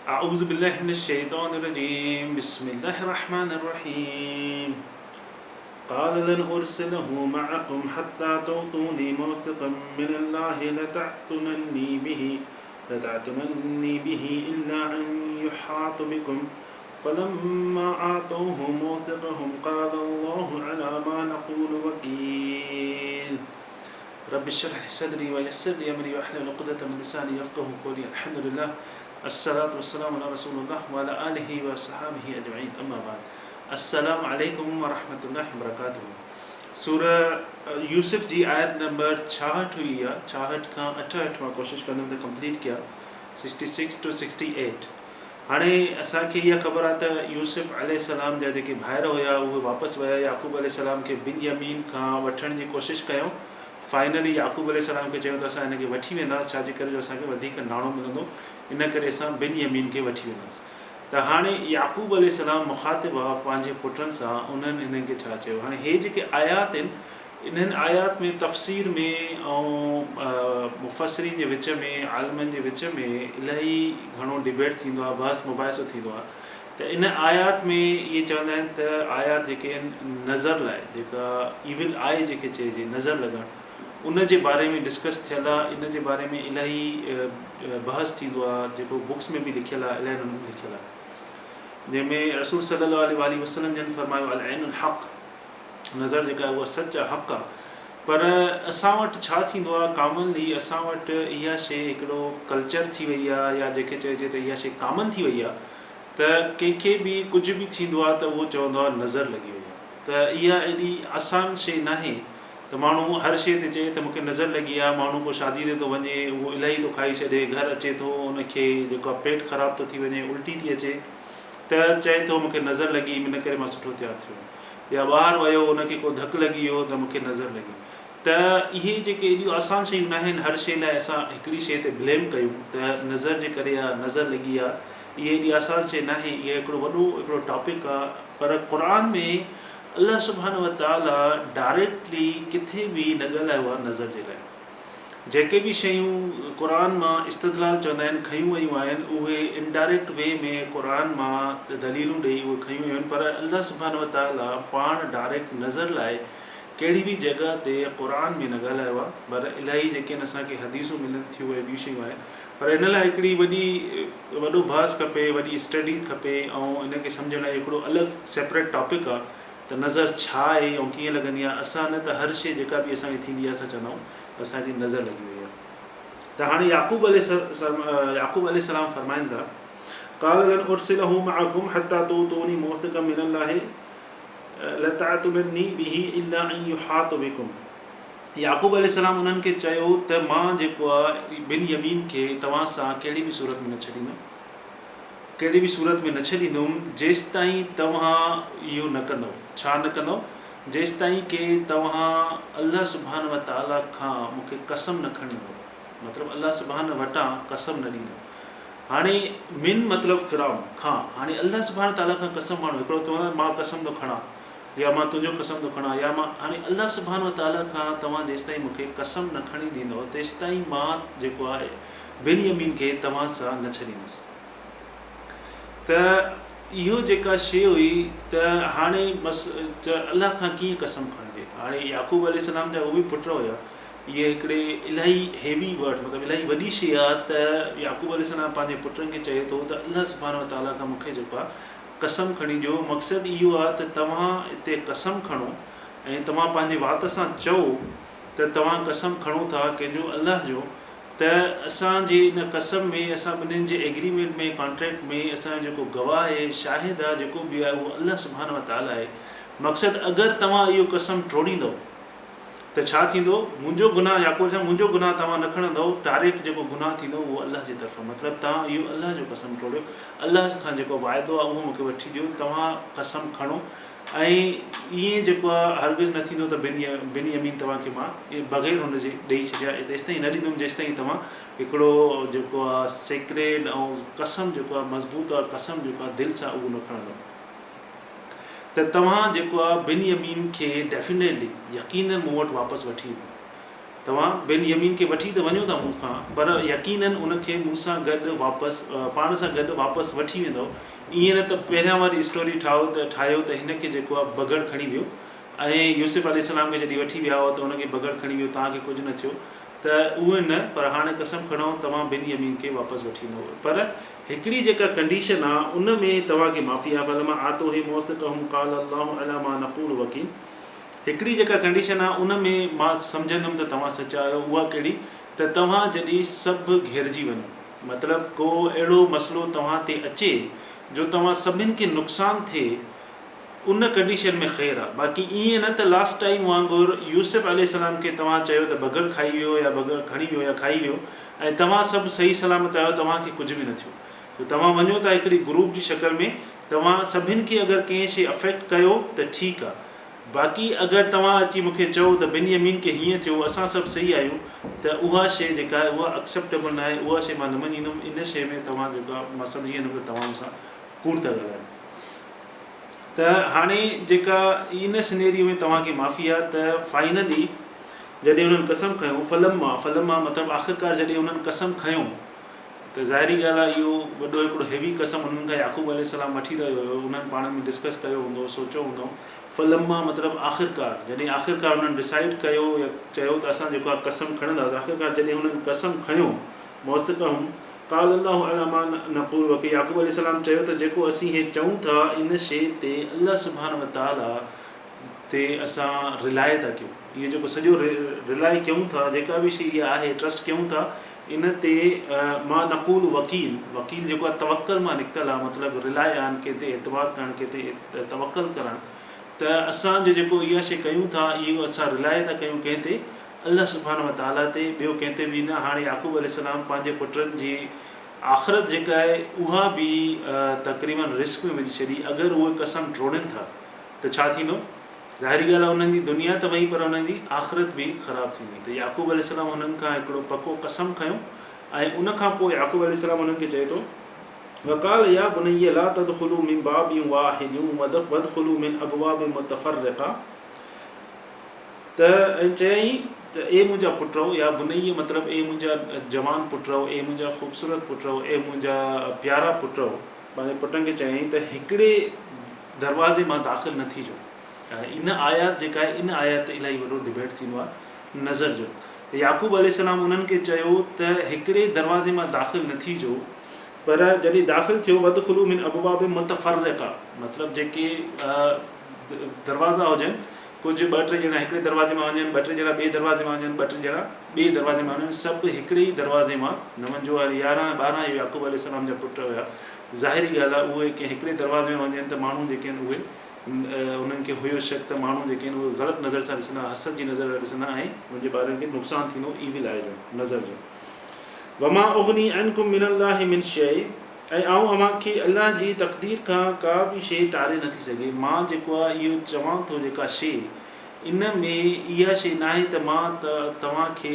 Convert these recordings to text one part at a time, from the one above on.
اعوذ بالله من الشيطان الرجيم بسم الله الرحمن الرحيم قال لن ارسله معكم حتى تعطوني موثقا من الله لتعتنني به لتعتنني به الا ان يحاط بكم فلما اعطوه موثقهم قال الله على ما نقول وكيل رب اشرح لي صدري ويسر لي امري واحلل عقدة من لساني يفقهوا قولي الحمد لله الصلوة والسلام علي رسول الله وعلي آله واصحابه اجمعين اما بعد السلام عليڪم ورحمة الله وبرڪاته سورة يوسف جي آيت نمبر 66 هئي اها 66 کان 68 مان ڪوشش ڪندم ته ڪمپليٽ ڪيان 66 to 68 هاڻي اسان کي اها خبر آهي ته يوسف عليه السلام جا جيڪي ڀائر هيا اهي واپس ويا يعقوب عليه السلام کي بن يمين کان وٺڻ جي ڪوشش ڪيائون فائنلي يعقوب عليه السلام کي چيو ته اسان هن کي وٺي وينداس ڇا جي ڪري جو اسان کي وڌيڪ ناڻو ملندو ان ڪري اسان بن يمين کي وٺي وينداس ته هاڻي يعقوب عليه السلام مخاطب آ پنهنجي پٽن سان انهن انهن کي ڇا چيو هاڻي هي جيڪي آيات آهن انهن آيات ۾ تفسير ۾ ۽ مفسرين جي وچ ۾ عالمن جي وچ ۾ الاهي گهڻو ڊبيٽ ٿيندو آ بحث مباحثو ٿيندو آ ته ان آيات ۾ اهي چوندا آهن ته آيات جيڪي آهن نظر لاء جيڪا Evil Eye جنهن کي چئجي نظر لڳڻ ان جي باري ۾ ڊسڪس ٿيل آهي ان جي باري ۾ الاهي بحث ٿيندو آهي جيڪو بڪس ۾ به لکيل آهي الاهي هنن ۾ لکيل آهي جنهن ۾ رسول صلي الله عليه واٰله وسلم جن فرمايو العين الحق نظر جيڪا آهي اها سچ آهي حق آهي پر اسان وٽ ڇا ٿيندو آهي ڪامنلي اسان وٽ اها شيء هڪڙو ڪلچر ٿي وئي آهي يا جنهن کي چئجي ته اها شيء ڪامن ٿي وئي آهي ته ڪنهن کي به ڪجهه به ٿيندو آهي ته اهو چوندو آهي نظر لڳي وئي آهي ته اها ايڏي آسان شيء ناهي ته ماڻهو هر شيء تي چئي ته مون کي نظر لڳي آهي ماڻهو ڪو شادي تي ٿو وڃي اهو الاهي ٿو کائي ڇڏي گهر اچي ٿو ان کي جيڪو آهي پيٽ خراب ٿو ٿي وڃي الٽي ٿي اچي ته چئي ٿو مون کي نظر لڳي ان ڪري مان سٺو تيار ٿيو يا ٻاهر ويو ان کي ڪو ڌڪ لڳي ويو ته مون کي نظر لڳي ته اهي جيڪي ايڏيون آسان شيون ناهن هر شيء لاء اسان هڪڙي شيء تي بليم ڪيون ته نظر جي ڪري آ نظر لڳي آ اهي ايڏي آسان شيء ناهي اهي هڪڙو وڏو هڪڙو ٽاپڪ آ پر قرآن ۾ الله سبحانه وتعاليٰ ڊائريڪٽلي ڪٿي به نه ڳالهايو آ نظر جي لاء. جيڪي به شيون قرآن مان استدلال چوندا آهن کنيون ويون آهن اهي انڊائريڪٽ وي ۾ قرآن مان دليلون ڏئي اهي کنيون ويون آهن پر الله سبحانه وتعاليٰ پاڻ ڊائريڪٽ نظر لاء ڪهڙي به جڳهه تي قرآن ۾ نه ڳالهايو آهي پر الاهي جيڪي آهن اسان کي حديثون ملن ٿيون ۽ ٻيون شيون آهن پر ان لاء هڪڙي وڏي وڏو بحث کپي وڏي اسٽڊي کپي ۽ ان کي سمجهڻ لاء هڪڙو الڳ سيپريٽ ٽاپڪ آهي ته نظر ڇا آهي ۽ ڪيئن لڳندي آهي، اسان نه ته هر شيء جيڪا به اسان کي ٿيندي آهي اسان چوندا آهيون اسان کي نظر لڳي وئي آهي ته هاڻي يعقوب عليه يعقوب عليه السلام فرمائن ٿا قال لن ارسله معكم حتى تعطوني موثقا من الله لتعتنني به الا ان يحاط بكم يعقوب عليه السلام انهن کي چيو ته مان جيڪو آهي بن يمين کي توهان سان ڪهڙي به صورت ۾ نه ڇڏيندم ڪهڙي به صورت ۾ نه ڇڏيندم جيستائين توهان اهو نه ڪندؤ. ڇا نه ڪندؤ؟ جيستائين ڪي توهان الله سبحانه وتعاليٰ کان مون کي قسم نه کڻي ڏيندؤ. مطلب الله سبحانه وٽان قسم نه ڏيندؤ. هاڻي من مطلب فرام، کان، هاڻي الله سبحانه وتعاليٰ کان قسم کڻو هڪڙو چوندو آهي مان قسم ٿو کڻان يا مان تنهنجو قسم ٿو کڻان يا مان هاڻي الله سبحانه وتعاليٰ کان توهان جيستائين مون کي قسم نه کڻي ڏيندؤ تيستائين مان جيڪو آهي بن يمين کي توهان سان نه ڇڏيندس. ته اهو جيڪا شيء هئي ته هاڻي بس ته الله کان ڪيئن قسم کڻجي. هاڻي يعقوب عليه السلام جا اهي پٽ هيا. اهي هڪڙي الاهي هيوي ورڊ مطلب الاهي وڏي شيء آ ته يعقوب عليه السلام پنهنجي پٽن کي چئي ٿو ته الله سبحانه وتعاليٰ کان مون کي جيڪو آ قسم کڻي ڏيو مقصد اهو آ ته توهان اتي قسم کڻو ۽ توهان پنهنجي وات سان چئو ته توهان قسم کڻو ٿا ڪنهن جو الله جو ته اسان جي ان قسم ۾ اسان ٻنهين جي ايگريمينٽ ۾ ڪانٽريڪٽ ۾ اسان جو جيڪو گواهه آهي شاهد آهي جيڪو به آهي اهو الله سبحانه وتعاليٰ آهي مقصد اگر توهان اهو قسم ٽوڙيندؤ ته ڇا ٿيندو منهنجو گناهه يعقوب عليه السلام منهنجو گناهه توهان نه کڻندؤ ڊائريڪٽ جيڪو گناهه ٿيندو اهو الله جي طرفان مطلب توهان اهو الله جو قسم ٽوڙيو الله کان جيڪو واعدو آهي اهو مون کي وٺي ڏيو توهان قسم کڻو ۽ ائين جيڪو آهي هرگز نه ٿيندو ته بن بن يمين توهان کي مان بغير هن جي ڏيئي ڇڏيان تيستائين نه ڏيندم جيستائين توهان هڪڙو جيڪو آهي سيڪريڊ ۽ قسم جيڪو آهي مضبوط آهي قسم جيڪو آهي دل سان اهو نه کڻندؤ ته توهان جيڪو آهي بن يمين کي ڊيفينيٽلي يقينن مون وٽ واپس وٺي ايندؤ. توهان بن يمين کي وٺي ته وڃو ٿا مون کان پر يقيناً ان کي مون سان گڏ واپس پاڻ سان گڏ واپس وٺي ويندؤ ائين نه ته پهريان واري اسٽوري ٺاهو ته ٺاهيو ته هن کي جيڪو آهي بگهڙ کڻي ويو ۽ يوسف عليه السلام کي جڏهن وٺي ويا هئا ته ان کي بگهڙ کڻي ويو توهان کي ڪجهه نه ٿيو ته اهو نه پر هاڻي قسم کڻو توهان بن يمين کي واپس وٺي ايندؤ پر هڪڙي جيڪا ڪنڊيشن آهي ان ۾ توهان کي معافي آهي فلما آتوه موثقهم قال الله علي ما نقول وڪيل هڪڙي جيڪا ڪنڊيشن آهي ان ۾ مان سمجهندم ته توهان سچا آهيو اها ڪهڙي ته توهان جڏهن سڀ گهيرجي وڃو مطلب ڪو اهڙو مسئلو توهان تي اچي جو توهان سڀن کي نقصان ٿئي ان ڪنڊيشن ۾ خير آهي باقي ائين نه ته لاسٽ ٽائيم وانگر يوسف عليه السلام کي توهان چيو ته بگهڙ کائي ويو يا بگهڙ کڻي ويو يا کائي ويو ۽ توهان سڀ صحيح سلامت آهيو توهان کي ڪجهه به نه ٿيو جو توهان وڃو ٿا هڪڙي گروپ جي شڪل ۾ توهان سڀن کي اگر ڪنهن شي افيڪٽ ڪيو ته ٺيڪ آ باقي اگر توهان اچي مون کي چئو ته بن يمين کي هيئن ٿيو اسان سڀ صحيح آهيون ته اها شي جيڪا آهي اها اڪسيپٽيبل ناهي اها شي مان نه مڃيندم ان شي ۾ توهان جيڪو آ مان سمجهي ويندم ته توهان مون سان ڪوڙ ٿا ڳالهايو ته هاڻي جيڪا ان سنيريو ۾ توهان کي معافي آ ته فائنلي جڏهن انهن قسم کنيو فلما فلما مطلب آخرڪار جڏهن انهن قسم کنيو ته ظاهري ڳالهه آهي اهو وڏو هڪڙو هيوي قسم انهن کان يعقوب عليه السلام وٺي رهيو هيو، انهن پاڻ ۾ ڊسڪس ڪيو هوندو، سوچيو هوندو. فلما مطلب آخرڪار، جڏهن آخرڪار انهن ڊسائيڊ ڪيو يا چيو ته اسان جيڪو آهي قسم کڻنداسين، آخرڪار جڏهن انهن قسم کنيو، موثقهم، قال الله علي ما نقول وڪيل يعقوب عليه السلام چيو ته جيڪو اسين هي چئون ٿا ان شيء تي الله سبحانه وتعاليٰ تي اسان رلاء ٿا ڪيون. اهو جيڪو سڄو رلاء ڪيون ٿا، جيڪا به شيء اها آهي، ٽرسٽ ڪيون ٿا، ان تي ما نقول وڪيل، وڪيل جيڪو آهي توڪل مان نڪتل آهي، مطلب رلاء آن، ڪنهن تي اعتبار ڪرڻ، ڪنهن تي توڪل ڪرڻ، ته اسان جو جيڪو اها شيء ڪيون ٿا، اهو اسان رلاء ٿا ڪيون ڪنهن تي؟ الله سبحانه وتعاليٰ تي، ٻيو ڪنهن تي به نه. هاڻي يعقوب عليه السلام پنهنجي پٽن جي آخرت جيڪا آهي، اها به تقريباً رسڪ ۾ وجهي ڇڏي، اگر اهي قسم ٽوڙين ٿا ته ڇا ٿيندو؟ ظاهري ڳالهه آهي انهن جي دنيا ته وئي پر انهن جي آخرت به خراب ٿيندي ته يعقوب عليه السلام هنن کان هڪڙو پڪو قسم کنيو ۽ ان کان پوء يعقوب عليه السلام انهن کي چئي ٿو وقال يا بني لا تدخلوا من باب واحد وادخلوا من ابواب متفرقه ته ۽ چيائين ته اي منهنجا پٽرؤ يا بني مطلب اي منهنجا جوان پٽرؤ اي منهنجا خوبصورت پٽرؤ اي منهنجا پيارا پٽرؤ پنهنجي پٽن کي چيائين ته هڪڙي دروازي مان داخل نه ٿيجو. ان آيات جيڪا آهي ان آيات تي الاهي وڏو ڊبيٽ ٿيندو آهي نظر جو ته يعقوب عليه السلام انهن کي چيو ته هڪڙي دروازي مان داخل نه ٿيجو پر جڏهن داخل ٿيو وادخلوا من ابواب متفرقه مطلب جيڪي دروازا هجن ڪجهه ٻه ٽي ڄڻا هڪڙي دروازي مان وڃن ٻه ٽي ڄڻا ٻئي دروازي مان وڃن ٻه ٽي ڄڻا ٻئي دروازي مان وڃن سڀ هڪڙي ئي دروازي مان نه وڃجو يارهن ٻارهن اهي يعقوب عليه السلام جا پٽ هيا ظاهري ڳالهه آهي اهي ڪنهن هڪڙي دروازي ۾ وڃن ته ماڻهو جيڪي آهن اهي انهن کي هيو شڪ ته ماڻهو جيڪي آهن اهي غلط نظر سان ڏسندا حسد جي نظر سان ڏسندا ۽ منهنجي ٻارن کي نقصان ٿيندو Evil Eye جو نظر جو وما اغني عنڪم من الله من شيء ۽ آئون اوهان کي الله جي تقدير کان ڪا به شيء ٽاري نٿي سگهي مان جيڪو آهي اهو چوان ٿو جيڪا شيء ان ۾ اها شيء ناهي ته مان توهان کي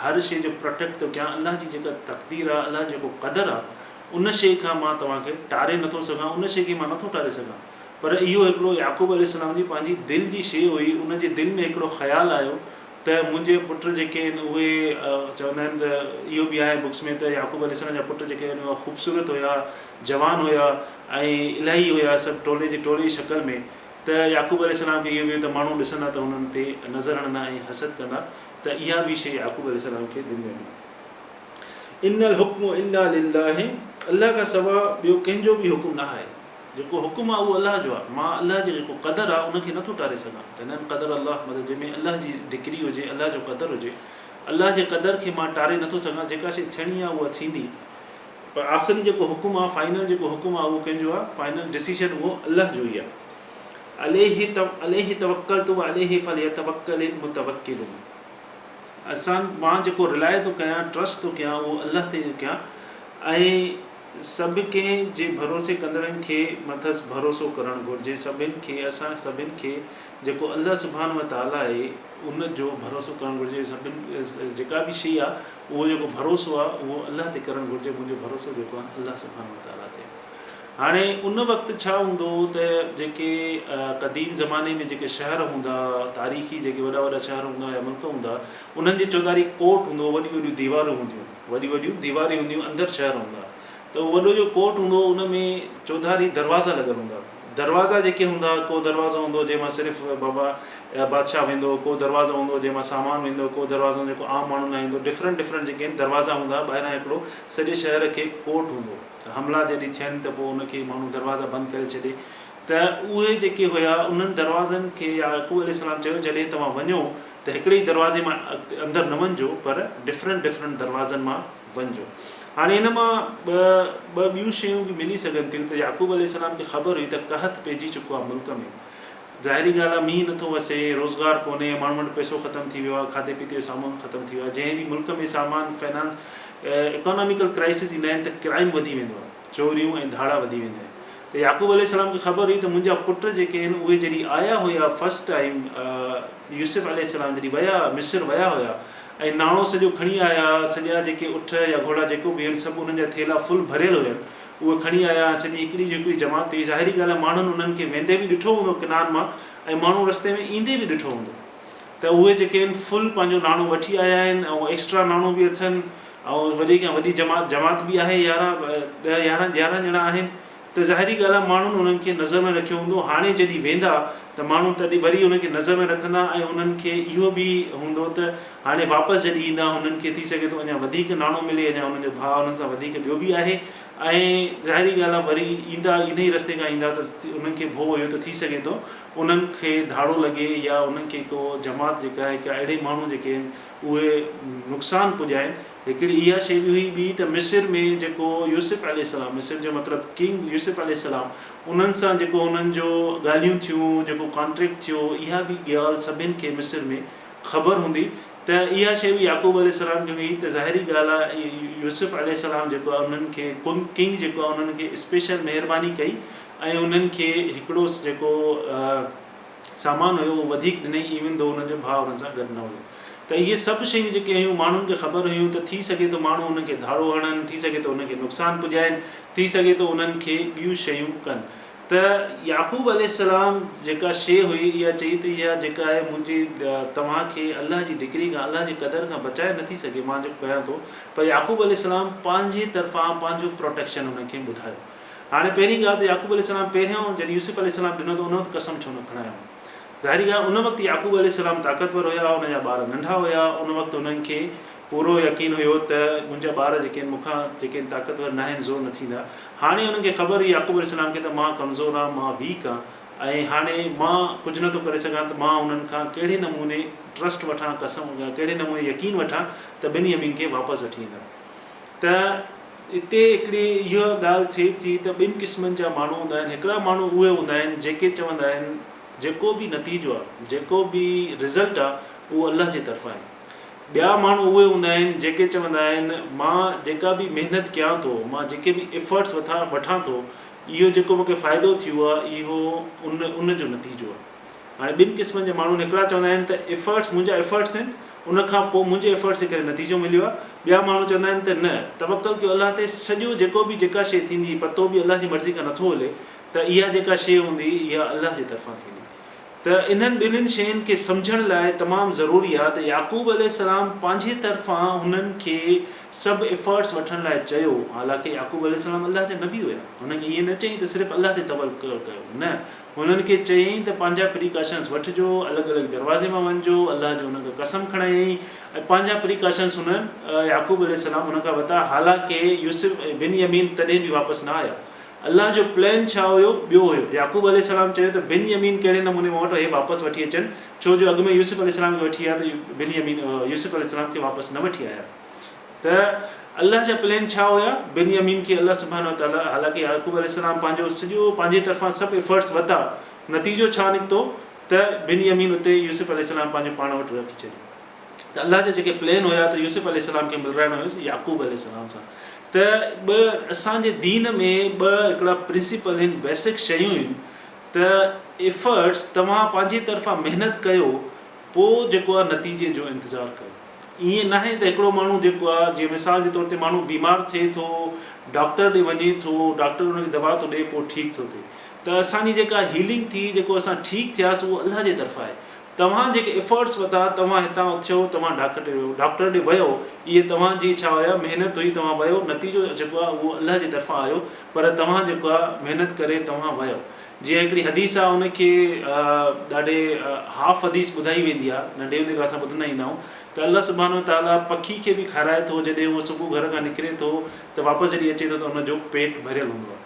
هر شيء جو پروٽيڪٽ ٿو ڪيان الله جي جيڪا تقدير آهي الله جو جيڪو قدر آهي ان شيء کان مان توهان کي ٽاري نٿو سگهان، ان شيء کي مان نٿو ٽاري سگهان. پر اهو هڪڙو يعقوب عليه السلام جي پنهنجي دل جي شيء هئي، ان جي دل ۾ هڪڙو خيال آيو ته منهنجي پٽ جيڪي آهن اهي چوندا آهن ته اهو به آهي بڪس ۾ ته يعقوب عليه السلام جا پٽ جيڪي آهن اهي خوبصورت هيا، جوان هيا ۽ الاهي هيا سڀ ٽولي جي ٽولي جي شڪل ۾ ته يعقوب عليه السلام کي اهو به هيو ته ماڻهو ڏسندا ته انهن تي نظر هڻندا ۽ حسد ڪندا ته اها به شيء يعقوب عليه السلام کي دل ۾ هئي. ان الحڪم الا لله الله کان سوا ٻيو ڪنهن جو به حڪم نه آهي. جيڪو حڪم آهي اهو الله جو آهي. مان الله جو جيڪو قدر آهي ان کي نه ٿو ٽاري سگهان. چوندا آهن قدر الله مطلب جنهن ۾ الله جي ڊڪري هجي، الله جو قدر هجي. الله جي قدر کي مان ٽاري نه ٿو سگهان. جيڪا شيء ٿيڻي آهي اها ٿيندي. پر آخري جيڪو حڪم آهي، فائنل جيڪو حڪم آهي اهو ڪنهن جو آهي؟ فائنل ڊسيشن اهو الله جو ئي آهي. عليه عليه توڪلت وعليه فليتوڪل المتوڪلون. اسان مان جيڪو رلاء ٿو ڪيان، ٽرسٽ ٿو ڪيان، اهو الله تي ٿو ڪيان ۽ سڀ ڪنهن جي ڀروسي ڪندڙن کي مٿس ڀروسو ڪرڻ گهرجي. سڀن کي، اسان سڀن کي جيڪو الله سبحانه وتعاليٰ آهي، ان جو ڀروسو ڪرڻ گهرجي. سڀن جيڪا به شيء آهي، اهو جيڪو ڀروسو آهي، اهو الله تي ڪرڻ گهرجي. منهنجو ڀروسو جيڪو آهي، الله سبحانه وتعاليٰ تي آهي. هاڻي ان وقت ڇا هوندو هو ته جيڪي قديم زماني ۾ جيڪي شهر هوندا تاريخي جيڪي وڏا وڏا شهر هوندا يا ملڪ هوندا انهن جي چوڌاري ڪوٽ هوندو هو وڏيون وڏيون ديوارون هونديون وڏيون وڏيون ديواريون هونديون اندر شهر هوندا ته اهو وڏو جو ڪوٽ هوندو هو ان ۾ چوڌاري دروازا لڳل هوندا دروازا جيڪي هوندا ڪو دروازو هوندو جنهن مان صرف بابا بادشاهه ويندو هو ڪو دروازو هوندو جنهن مان سامان ويندو ڪو دروازو هوندو جيڪو عام ماڻهن لاء هوندو ڊفرنٽ ڊفرنٽ جيڪي آهن دروازا هوندا ٻاهران هڪڙو سڄي شهر کي ڪوٽ هوندو ته حملا جڏهن ٿين ته پوء ان کي ماڻهو دروازا بند ڪري ڇڏي ته اهي جيڪي هيا انهن دروازن کي يعقوب عليه السلام چيو جڏهن توهان وڃو ته هڪڙي ئي دروازي مان اندر نه وڃجو پر ڊفرنٽ ڊفرنٽ دروازن مان وڃجو. هاڻي ان مان ٻه ٻه ٻيون شيون به ملي سگهن ٿيون ته يعقوب عليه السلام کي خبر هئي ته قحط پئجي چڪو آهي ملڪ ۾ ظاهري ڳالهه آهي مينهن نٿو وسي، روزگار ڪونهي، ماڻهن وٽ پئسو ختم ٿي ويو آهي، کاڌي پيتي جو سامان ختم ٿي ويو آهي، جنهن به ملڪ ۾ سامان فنانس اڪاناميڪل ڪرائسز ايندا آهن ته ڪرائم وڌي ويندو آهي، چوريون ۽ ڌاڙا وڌي ويندا آهن ته يعقوب عليه السلام کي خبر هئي ته منهنجا پٽ جيڪي آهن اهي جڏهن آيا هيا فرسٽ ٽائيم يوسف عليه السلام جڏهن ويا مصر ويا هيا ۽ ناڻو سڄو کڻي آيا سڄا جيڪي اٺ يا گهوڙا جيڪو به هين سڀ انهن جا ٿيلها فل ڀريل هين اهي کڻي آيا ۽ سڄي هڪڙي جي هڪڙي جماعت هئي. ظاهري ڳالهه آهي ماڻهن انهن کي ويندي به ڏٺو هوندو ڪنعان مان ۽ ماڻهو رستي ۾ ايندي به ڏٺو هوندو ته اهي جيڪي آهن فل پنهنجو ناڻو وٺي آيا آهن ۽ ايڪسٽرا ناڻو به اٿن ۽ وڏي کان وڏي جماعت جماعت به آهي يارهن ڏهه يارهن يارهن ڄڻا آهن ته ظاهري ڳالهه آهي ماڻهن انهن کي نظر ۾ رکيو هوندو هاڻي جڏهن ويندا ته ماڻهو تڏهن وري انهن کي نظر ۾ رکندا ۽ انهن کي اهو به هوندو ته هاڻي واپس جڏهن ايندا هنن کي ٿي سگهي ٿو اڃا وڌيڪ ناڻو ملي اڃا انهن جو ڀاء انهن سان وڌيڪ ٻيو به آهي ۽ ظاهري ڳالهه آهي وري ايندا انهي رستي کان ايندا ته انهن کي ڀؤ هيو ته ٿي سگهي ٿو انهن کي ڌاڙو لڳي يا انهن کي ڪو جماعت جيڪا آهي ڪا اهڙي ماڻهو جيڪي آهن اهي نقصان پڄائين هڪڙي اها شيء به هئي ٻي ته مصر ۾ جيڪو يوسف عليه السلام مصر جو مطلب ڪنگ يوسف عليه السلام انهن سان جيڪو انهن جو ڳالهيون ٿيون جيڪو ڪانٽريڪٽ ٿيو اها به ڳالهه سڀن کي مصر ۾ خبر هوندي ته اها شيء به يعقوب عليه السلام کي هئي ته ظاهري ڳالهه آهي يوسف عليه السلام جيڪو آهي انهن کي ڪنگ جيڪو آهي انهن کي اسپيشل مهرباني ڪئي ۽ انهن کي هڪڙو جيڪو سامان هيو اهو وڌيڪ ڏنائين ايون دو انهن جو ڀاء انهن سان گڏ نه هيو ته اهي سڀ شيون جيڪي هيون ماڻهن کي خبر هيون ته ٿي سگهي ٿو ماڻهو انهن کي ڌاڙو هڻن ٿي سگهي ٿو انهن کي نقصان پڄائن ٿي سگهي ٿو انهن کي ٻيون شيون ڪن ته يعقوب عليه السلام جيڪا شيء هئي اها چئي ته اها جيڪا آهي منهنجي توهان کي الله جي ڊڪري کان الله جي قدر کان بچائي نٿي سگهي مان جيڪو ڪيان ٿو پر يعقوب عليه السلام پنهنجي طرفان پنهنجو پروٽيڪشن انهن کي ٻڌايو هاڻي پهرين ڳالهه ته يعقوب عليه السلام پهريون جڏهن يوسف عليه السلام ڏنو ته ان وقت قسم ڇو نه کڻايائون ظاهري ڳالهه ان وقت يعقوب عليه السلام طاقتور هيا ان جا ٻار ننڍا هيا ان وقت انهن کي پورو يقين هيو ته منهنجا ٻار جيڪي آهن مون کان جيڪي آهن طاقتور ناهن زور نه ٿيندا هاڻي انهن کي خبر هئي يعقوب عليه السلام کي ته مان ڪمزور آهيان مان ويڪ آهيان ۽ هاڻي مان ڪجهه نه ٿو ڪري سگهان ته مان انهن کان ڪهڙي نموني ٽرسٽ وٺان قسم ڪهڙي نموني يقين وٺان ته بن يمين کي واپس وٺي ايندا ته اتي هڪڙي اها ڳالهه ٿئي ٿي ته ٻن قسمن جا ماڻهو هوندا آهن هڪڙا ماڻهو اهي هوندا آهن جيڪي چوندا آهن جيڪو به نتيجو آهي جيڪو به رزلٽ آهي اهو الله جي طرفان آهي ٻيا ماڻهو اهي هوندا آهن جيڪي چوندا آهن مان جيڪا به محنت ڪيان ٿو، مان جيڪي به ايفرٽس وٿان وٺان ٿو، اهو جيڪو مون کي فائدو ٿيو آهي اهو ان ان جو نتيجو آهي. هاڻي ٻن قسمن جا ماڻهو آهن هڪڙا چوندا آهن ته ايفرٽس منهنجا ايفرٽس آهن ان کان پوء منهنجي ايفرٽس جي ڪري نتيجو مليو آهي. ٻيا ماڻهو چوندا آهن ته نه توڪل ڪيو الله تي سڄو جيڪو به جيڪا شيء ٿيندي پتو به الله جي مرضي کان نٿو هلي ته اها جيڪا شيء هوندي اها الله جي طرفان ٿيندي. ته انهن ٻنهين شين کي سمجهڻ لاء تمام ضروري آهي ته يعقوب عليه السلام پنهنجي طرفان هنن کي سڀ ايفرٽس وٺڻ لاء چيو، حالانڪه يعقوب عليه السلام الله جا نبي هيا، هنن کي ائين نه چيائين ته صرف الله تي توڪل ڪيو، نه، هنن کي چيائين ته پنهنجا پريڪاشنس وٺجو، الڳ الڳ دروازي مان وڃجو، الله جو هنن کان قسم کڻايائين ۽ پنهنجا پريڪاشنس هنن يعقوب عليه السلام هن کان ورتا، حالانڪه يوسف ۽ بن يمين تڏهن به واپس نه آيا. الله جو پلان ڇا هيو؟ ٻيو هيو. يعقوب عليه السلام چيو ته بن يمين ڪهڙي نموني مون وٽ اهي واپس وٺي اچن، ڇو جو اڳ ۾ يوسف عليه السلام کي وٺي آيا ته بن يمين يوسف عليه السلام کي واپس نه وٺي آيا. ته الله جا پلان ڇا هيا؟ بن يمين کي الله سبحانه وتعاليٰ حالانڪه يعقوب عليه السلام پنهنجو سڄو پنهنجي طرفان سڀ ايفرٽس ورتا، نتيجو ڇا نڪتو ته بن يمين اتي يوسف عليه السلام پنهنجو پاڻ وٽ رکي ڇڏيو. ته الله جا جيڪي پلين هيا ته يوسف عليه السلام کي ملرائڻو هيس يعقوب عليه السلام سان ته ٻه اسان جي دين ۾ ٻه هڪڙا پرنسپل آهن بيسڪ شيون آهن ته ايفرٽس توهان پنهنجي طرفان محنت ڪيو پوء جيڪو آهي نتيجي جو انتظار ڪيو ائين ناهي ته هڪڙو ماڻهو جيڪو آهي جيئن مثال جي طور تي ماڻهو بيمار ٿئي ٿو ڊاڪٽر ڏي وڃي ٿو ڊاڪٽر ان کي دوا ٿو ڏي پوء ٺيڪ ٿو ٿئي ته اسان جي جيڪا هيلنگ ٿي جيڪو اسان ٺيڪ ٿياسين اهو الله جي طرفان آهي توهان جيڪي افرٽس ورتا توهان هتان اٿيو توهان ڊاڪٽر ڏي ويو اهي توهان جي ڇا هيا محنت هئي توهان ويو نتيجو جيڪو آهي اهو الله جي طرفان آيو پر توهان جيڪو آهي محنت ڪري توهان ويو جيئن هڪڙي حديث آهي ان کي ڏاڍي هاف حديث ٻڌائي ويندي آهي ننڍي هوندي کان اسان ٻڌندا ايندا آهيون ته الله سبحانه وتعاليٰ پکي کي به کارائي ٿو جڏهن اهو صبح گهر کان نڪري ٿو ته واپس جڏهن اچي ٿو ته ان جو پيٽ ڀريل هوندو آهي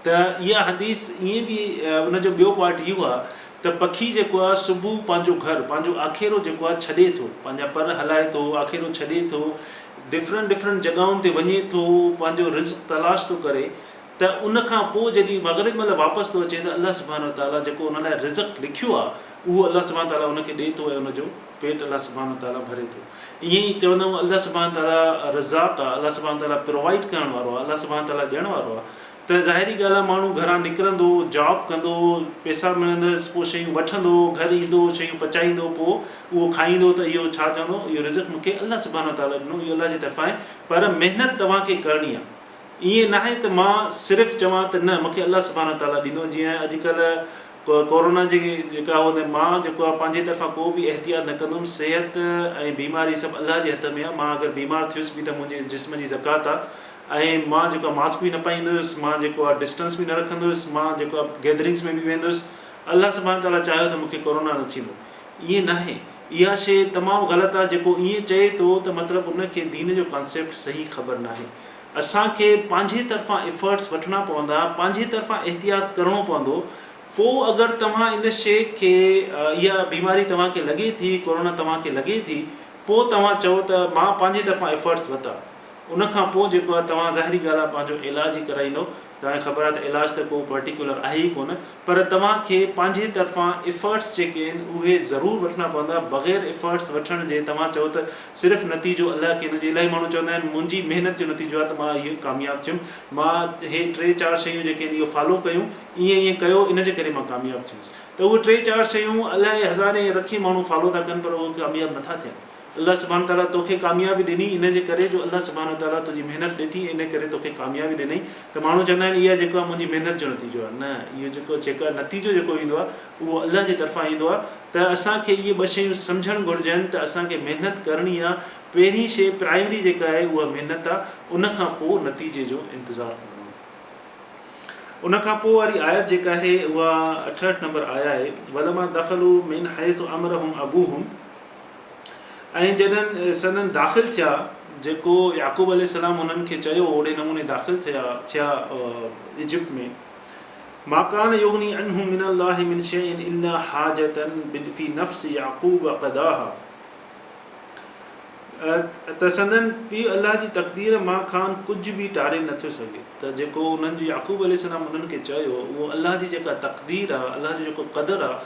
ته اها حديث ائين به ان جو ٻيو پارٽ اهو آهي ته پکي جيڪو آهي صبح پنهنجو گهر پنهنجو آکيرو جيڪو آهي ڇڏي ٿو پنهنجا پر هلائي ٿو آکيرو ڇڏي ٿو ڊفرنٽ ڊفرنٽ جڳهن تي وڃي ٿو پنهنجو رزق تلاش ٿو ڪري ته ان کان پوء جڏهن مغرب مهل واپس ٿو اچي ته الله سبحانه وتعاليٰ جيڪو ان لاء رزق لکيو آهي اهو الله سبحانه وتعاليٰ ان کي ڏئي ٿو ۽ ان جو پيٽ الله سبحانه وتعاليٰ ڀري ٿو. ائين ئي چوندا آهيون الله سبحانه وتعاليٰ رزاق آهي، الله سبحانه وتعاليٰ پرووائيڊ ڪرڻ وارو آهي، الله سبحانه وتعاليٰ ڏيڻ وارو آهي ته ظاهري ڳالهه آهي ماڻهو گهران نڪرندو، جاب ڪندو، پئسا ملندس، پوء شيون وٺندو، گهر ايندو، شيون پچائيندو، پوء اهو کائيندو ته اهو ڇا چوندو اهو رزق مون کي الله سبحانه وتعاليٰ ڏنو، اهو الله جي طرفان آهي پر محنت توهان کي ڪرڻي آهي. ائين ناهي ته مان صرف چوان ته نه مونکي الله سبحانه وتعاليٰ ڏيندو جيئن اڄڪلهه ڪورونا جي جيڪا هو ته مان جيڪو آهي پنهنجي طرفان ڪو به احتياط نه ڪندم صحت ۽ بيماري سڀ الله جي هٿ ۾ آهي مان اگر بيمار ٿيس به ته منهنجي جسم جي زڪوات آهي ۽ مان جيڪو آهي ماسڪ به نه پائيندس مان جيڪو آهي ڊسٽنس به نه رکندس مان جيڪو آهي گيدرنگس ۾ به ويندس الله سبحانه وتعاليٰ چاهيو ته مونکي ڪورونا نه ٿيندو ائين ناهي اها شيء تمام غلط آهي جيڪو ائين چئي ٿو ته مطلب ان کي دين جو ڪانسيپٽ صحيح خبر ناهي اسان کي پنهنجي طرفان افرٽس وٺڻا پوندا، پنهنجي طرفان احتياط ڪرڻو پوندو، پوء اگر توهان ان شيء کي اها بيماري توهان کي لڳي ٿي، ڪورونا توهان کي لڳي ٿي، پوء توهان چئو ته مان پنهنجي طرفان افرٽس ورتا، ان کان پوء جيڪو آهي توهان ظاهري ڳالهه آهي پنهنجو علاج ئي ڪرائيندو، توهان کي خبر آهي ته علاج ته ڪو پرٽيڪيولر آهي ئي ڪونه، پر توهان کي پنهنجي طرفان افرٽس جيڪي آهن اهي ضرور وٺڻا پوندا بغير افرٽس وٺڻ جي توهان چئو ته صرف نتيجو الله کي ڏنو الاهي ماڻهو چوندا آهن منهنجي محنت جو نتيجو آهي ته مان اهو ڪامياب ٿيم مان هي ٽي چار شيون جيڪي آهن اهو فالو ڪيون ائين ائين ڪيو ان جي ڪري مان ڪامياب ٿيس ته اهي ٽي چار شيون الاهي هزارين لکين ماڻهو فالو ٿا ڪن پر اهي ڪامياب نٿا ٿين. الله سبحانه وتعاليٰ توکي ڪاميابي ڏني ان جي ڪري جو الله سبحانه وتعاليٰ تنهنجي محنت ڏٺي ان ڪري توکي ڪاميابي ڏنئي ته ماڻهو چوندا آهن اها جيڪو آهي منهنجي محنت جو نتيجو آهي نه اهو جيڪو جيڪا نتيجو جيڪو ايندو آهي اهو الله جي طرفان ايندو آهي ته اسان کي اهي ٻه شيون سمجهڻ گهرجن ته اسان کي محنت ڪرڻي آهي پهرين شيء پرائمري جيڪا آهي اها محنت آهي ان کان پوء نتيجي جو انتظار ڪرڻو آهي. ان کان پوء واري آيت جيڪا آهي اها 68 نمبر آيا آهي ولما دخلوا من حيث امرهم ابوهم ۽ جڏھن سندن داخل ٿيا جيڪو يعقوب عليه السلام انهن کي چيو اوڙي نموني داخل ٿيا ٿيا ايجپٽ ۾ ما ڪان يغني عنهم من الله من شيء الا حاجة في نفس يعقوب قضاها ته سندن پيء الله جي تقدير مان کان ڪجهه به ٽاري نه ٿيو سگهي ته جيڪو انهن جو يعقوب عليه السلام انهن کي چيو اهو الله جي جيڪا تقدير آ الله جو جيڪو قدر آ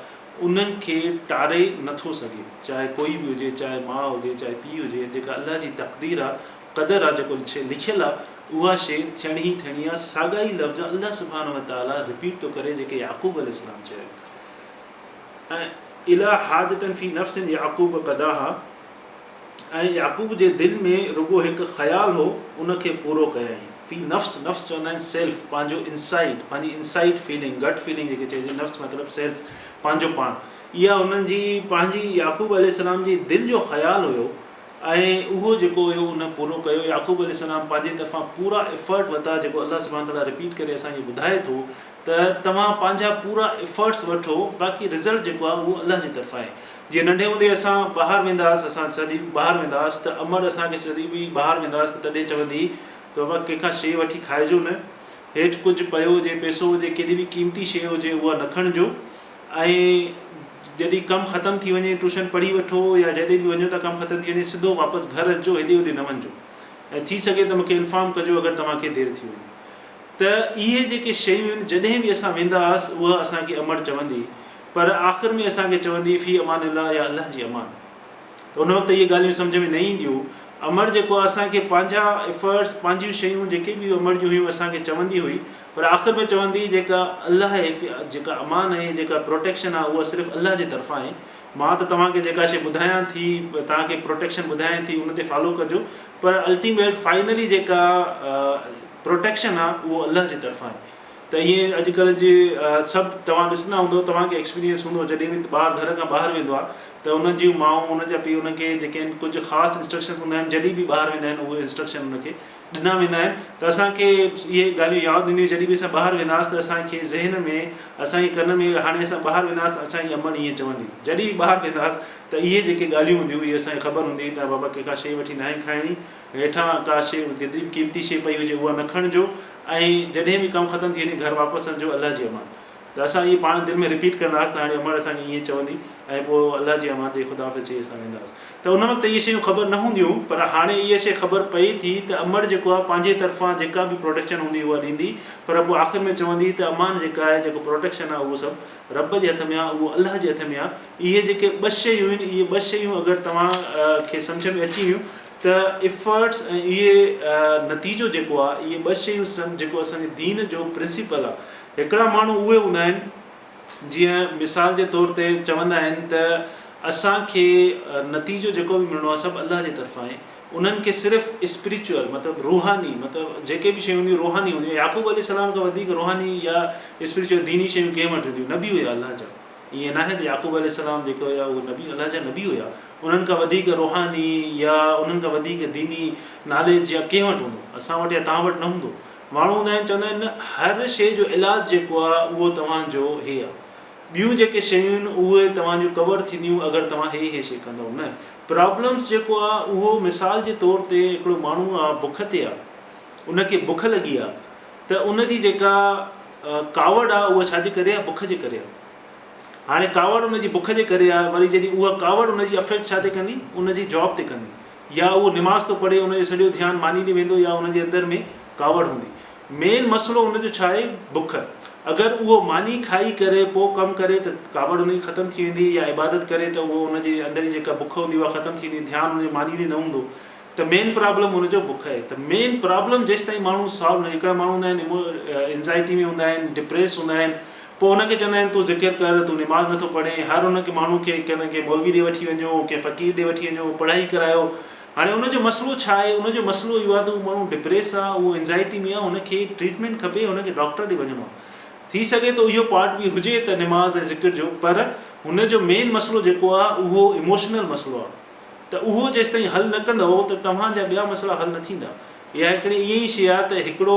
انهن کي ٽاري نه ٿو سگهي چاهي ڪوئي به هجي چاهي ماء هجي چاهي پيء هجي جيڪا الله جي تقدير آ قدر آ جيڪو شيء لکيل آ اها شيء ٿيڻي ئي ٿيڻي آ ساڳا ئي لفظ الله سبحانه وتعاليٰ رپيٽ ٿو ڪري جيڪي يعقوب عليه السلام چيا آهن ۽ الا حاجة في نفس يعقوب قضاها ۽ يعقوب جي دل ۾ رڳو هڪ خيال هو، ان کي پورو ڪيائين. في نفس، نفس چوندا آهن سيلف، پنهنجو انسائيڊ، پنهنجي انسائيڊ فيلنگ، گٽ فيلنگ جيڪي چئجي، نفس مطلب سيلف، پنهنجو پاڻ. اها هنن جي پنهنجي يعقوب عليه السلام جي دل جو خيال هيو ۽ اهو جيڪو هيو ان پورو ڪيو. يعقوب عليه السلام پنهنجي طرفان پورا افرٽ ورتا جيڪو الله سبحانه وتعاليٰ رپيٽ ڪري اسان کي ٻڌائي ٿو ته توهان پنهنجا پورا افرٽس وٺو باقي رزلٽ جيڪو آهي اهو الله جي طرفان آهي. جيئن ننڍي هوندي اسان ٻاهر ويندا هئس اسان جڏهن به ٻاهر ويندا هئس ته امڙ اسان کي جڏهن به ٻاهر ويندا هئس ته تڏهن چوندي هئي ته بابا ڪنهن کان شيء وٺي کائجو نه هيٺ ڪجهه پيو هجي پئسو هجي ڪيڏي به قيمتي شيء هجي اها نه کڻجو ۽ جڏهن ڪم ختم ٿي وڃي ٽيوشن پڙهي وٺو يا جڏهن به وڃو ٿا ڪم ختم ٿي وڃي سڌو واپس گهر اچجو هيڏي هوڏي نه وڃجو ۽ ٿي سگهي ته مونکي انفارم ڪجو اگر توهان کي دير ٿي وڃي ته اهي جيڪي شيون آهن جڏهن به اسان ويندا هئس اها اسان کي امڙ چوندي پر آخر ۾ اسان کي چوندي في امان الله يا الله جي امان ته ان وقت اهي ڳالهيون سمجهه ۾ نه اينديون امڙ جيڪو آهي اسان کي پنهنجا افرٽس پنهنجيون شيون جيڪي به امڙ جون هيون اسان کي چوندي هئي پر آخر ۾ چوندي جيڪا الله جيڪا امان آهي جيڪا پروٽيڪشن آهي اها صرف الله جي طرفان آهي مان ته توهان کي جيڪا شيء ٻڌايان ٿي توهان کي پروٽيڪشن ٻڌايان ٿي ان تي فالو ڪجو پر الٽيميٽ فائنلي جيڪا پروٽيڪشن آهي اهو الله جي طرفان آهي ته ائين اڄڪلهه جي سڀ توهان ڏسندا هوندو توهان کي ايڪسپيرينس هوندو جڏهن به ٻار گهر کان ٻاهر ويندو آهي ته ان جون مائون ان جا پيء ان کي جيڪي آهن ڪجهه خاص انسٽرڪشنس هوندا آهن جڏهن به ٻاهر ويندا آهن اهي انسٽرڪشن ان کي ڏنا ويندا آهن ته اسان کي اهي ڳالهيون ياد هونديون جڏهن به اسان ٻاهر وينداسين ته اسان کي ذهن ۾ اسان جي ڪن ۾ هاڻي اسان ٻاهر وينداسين اسان جي امڙ ائين چوندي جڏهن به ٻاهر وينداسين ته اهي جيڪي ڳالهيون هونديون اهي اسان کي خبر هوندي ته بابا ڪنهن کان شيء وٺي ناهي کائڻي هيٺان ڪا شيء ڪيتري به قيمتي شيء پئي هجي اها نه کڻجو ۽ جڏهن به ڪم ختم ٿي وڃي گهر واپس اچجو الله جي امان ته اسان ائين پاڻ دل ۾ رپيٽ ڪنداسين ته هاڻي امڙ اسان کي ائين چوندي ۽ پوء الله جي امان چئي خدا حافظ چئي اسان وينداسين ته ان وقت اهي شيون خبر نه هونديون پر هاڻي اها شيء خبر پئي ٿي ته امڙ جيڪو آهي پنهنجي طرفان جيڪا به پروٽيڪشن هوندي اها ڏيندي پر پوء آخر ۾ چوندي ته امان جيڪا آهي جيڪو پروٽيڪشن آهي اهو سڀ رب جي هٿ ۾ آهي اهو الله جي هٿ ۾ آهي اهي جيڪي ٻه شيون آهن اهي ٻه شيون اگر توهان کي سمجهه ۾ اچي ويون ته افرٽس ۽ اهي نتيجو جيڪو آهي اهي ٻه شيون سن جيڪو اسان جي دين جو پرنسپل آهي هڪڙا ماڻهو اهي هوندا آهن جيئن مثال جي طور تي چوندا آهن ته اسان کي نتيجو جيڪو به ملڻو آهي سڀ الله جي طرفان آهي انهن کي صرف اسپريچوئل مطلب روحاني مطلب جيڪي به شيون هونديون روحاني هونديون يعقوب عليه السلام کان وڌيڪ روحاني يا اسپريچوئل ديني شيون ڪنهن وٽ هونديون نبي هيا الله جا ائين ناهي ته يعقوب عليه السلام جيڪي هيا اهي نبي الله جا نبي هيا انهن کان وڌيڪ روحاني يا انهن کان وڌيڪ ديني ناليج يا ڪنهن وٽ هوندو اسان وٽ يا توهان وٽ نه هوندو ماڻهو هوندا آهن چوندا آهن نه هر شيء جو علاج جيڪو آهي اهو توهان جو هي آهي ٻيون جيڪي شيون آهن اهي توهان جون ڪور ٿينديون اگر توهان هي هي شيء ڪندؤ نه پرابلمس جيڪو آهي اهو مثال جي طور تي هڪڙو ماڻهو آهي بک تي آهي ان کي بک لڳي آهي ته ان جي جيڪا ڪاوڙ آ اها ڇا جي ڪري آ بک جي ڪري آ هاڻي ڪاوڙ ان جي بک جي ڪري آ وري جڏهن اها ڪاوڙ ان جي افيڪٽ ڇا تي ڪندي ان جي جاب تي ڪندي يا اهو نماز ٿو پڙهي ان جو سڄو ڌيان ماني ڏي ويندو يا ان جي اندر ۾ ڪاوڙ هوندي مين مسئلو ان جو ڇا آهي بک اگر اهو ماني کائي ڪري پوء ڪم ڪري ته ڪاوڙ ان جي ختم ٿي ويندي يا عبادت ڪري ته اهو ان جي اندر جي جيڪا بک هوندي اها ختم ٿي ويندي ڌيان ان جي ماني ڏي نه هوندو ته مين پرابلم ان جو بک آهي ته مين پرابلم جيستائين ماڻهو سالو نه هڪڙا ماڻهو هوندا آهن انزائٽي ۾ هوندا آهن ڊپريس هوندا آهن پوء ان کي چوندا آهن تون ذڪر ڪر تون نماز نٿو پڙهين هر ان کي ماڻهو کي ڪنهن نه ڪنهن مولوي ڏي وٺي وڃو ڪنهن فقير ڏي وٺي وڃو پڙهائي ڪرايو هاڻي ان جو مسئلو ڇا آهي ان جو مسئلو اهو آهي ته اهو ماڻهو ڊپريس آهي اهو انزائٽي ۾ آهي ان کي ٽريٽمينٽ کپي ان کي ڊاڪٽر ڏي وڃڻو آهي ٿي سگهي ٿو اهو پارٽ به هجي ته نماز ۽ ذڪر جو پر هن جو مين مسئلو جيڪو آهي اهو اموشنل مسئلو آهي ته اهو جيستائين حل نه ڪندؤ ته توهان جا ٻيا مسئلا حل نه ٿيندا. اها هڪڙي ائين ئي شيء آهي ته هڪڙو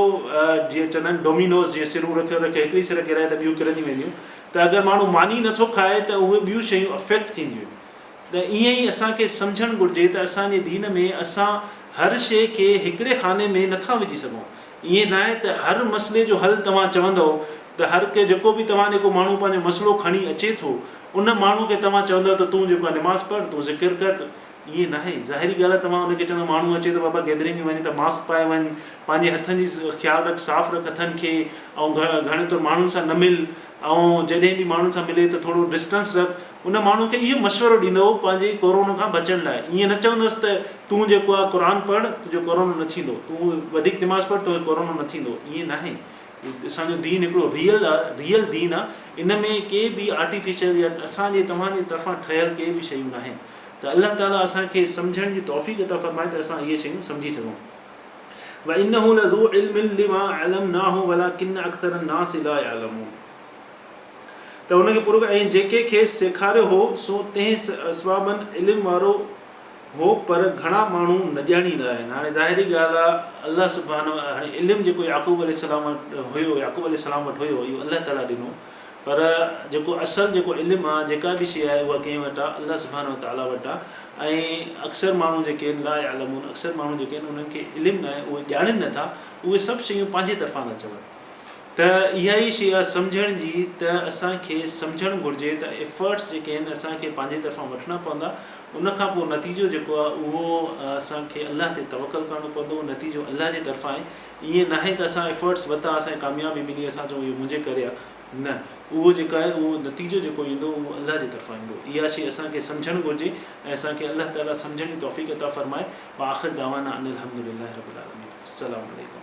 جيئن چوندا آهن ڊومينوز جيئن سرون رکيو رکيو هڪڙي سر ڪيرائي ته ٻيون ڪرنديون وينديون ته اگر ماڻهو ماني نه ٿو کائي ته اهي ٻيون شيون افيڪٽ ٿينديون ته ائين ئي اسان کي سمجهڻ گهرجي ته اسان جي دين ۾ اسان هر شيء کي هڪڙي خاني ۾ نه ٿا وجهي سگهون. ائين ناهي ته هر مسئلي جو حل توهان چوندؤ ته هر ڪنهن جيڪو به توهان ڏي ڪو ماڻهو پنهنجو مسئلو کڻي اچي ٿو ان ماڻهو کي توهان چوندؤ ته تون جيڪو آهي نماز پڙهه تون ذڪر ڪر ته ائين ناهي ظاهري ڳالهه آهي توهان ان کي چوندؤ ماڻهو اچي ته بابا گيدرنگ ۾ وڃ ته ماسڪ پائي وڃ پنهنجي هٿن جي خيال رک صاف رک هٿن کي ۽ گهڻي طور ماڻهن سان نه مل ۽ جڏهن به ماڻهن سان ملي ته ٿورو ڊسٽنس رک ان ماڻهو کي اهو مشورو ڏيندؤ پنهنجي ڪورونا کان بچڻ لاء ائين نه چوندس ته تون جيڪو آهي قرآن پڙهه تنهنجو ڪورونا نه ٿيندو تون وڌيڪ نماز پڙهه توکي ڪورونا نه ٿيندو ائين ناهي اسان جو دين هڪڙو ريئل آهي ريئل دين آهي ان ۾ ڪي به آرٽيفيشل يا اسان جي توهان جي طرفان ٺهيل ڪي به شيون ناهن ته الله تعالي اسان کي سمجهڻ جي توفيق عطا فرمائي ته اسان اهي شيون سمجهي سگهون وانه لذو علم لما علمناه ولڪن اڪثر الناس لا يعلمون ته ان کي پورو ڪيو ۽ جيڪي کيس سيکاريو هو سو تنهن اسبابن علم وارو هو پر گهڻا ماڻهو نه ڄاڻيندا آهن. هاڻي ظاهري ڳالهه آهي الله سبحانه هاڻي علم جيڪو يعقوب عليه السلام وٽ هيو يعقوب عليه السلام وٽ هيو اهو الله تعالي ڏنو پر جيڪو اصل جيڪو علم آهي جيڪا به شيء آهي اها ڪنهن وٽ آهي الله سبحانه وتعالي وٽ آهي ۽ اڪثر ماڻهو جيڪي آهن لا يعلمون اڪثر ماڻهو جيڪي آهن انهن کي علم ناهي اهي ڄاڻن نٿا اهي سڀ شيون پنهنجي طرفان ٿا چون. ته اها ئي شيء آهي سمجهڻ جي ته اسان کي سمجهڻ گهرجي ته ايفرٽس جيڪي آهن اسان کي پنهنجي طرفان وٺڻا پوندا ان کان پوء نتيجو جيڪو آهي اهو اسان کي الله تي توڪل ڪرڻو پوندو نتيجو الله جي طرفان آهي ائين ناهي ته اسان ايفرٽس ورتا اسان کي ڪاميابي ملي اسان چئون اهو منهنجي ڪري آهي نه اهو جيڪو آهي اهو نتيجو جيڪو ايندو اهو الله جي طرفان ايندو اها شيء اسان کي سمجهڻ گهرجي ۽ اسان کي الله تعالي سمجهڻ جي توفيق عطا فرمائي واخر دعوانا ان الحمدلله رب العالمين السلام عليڪم.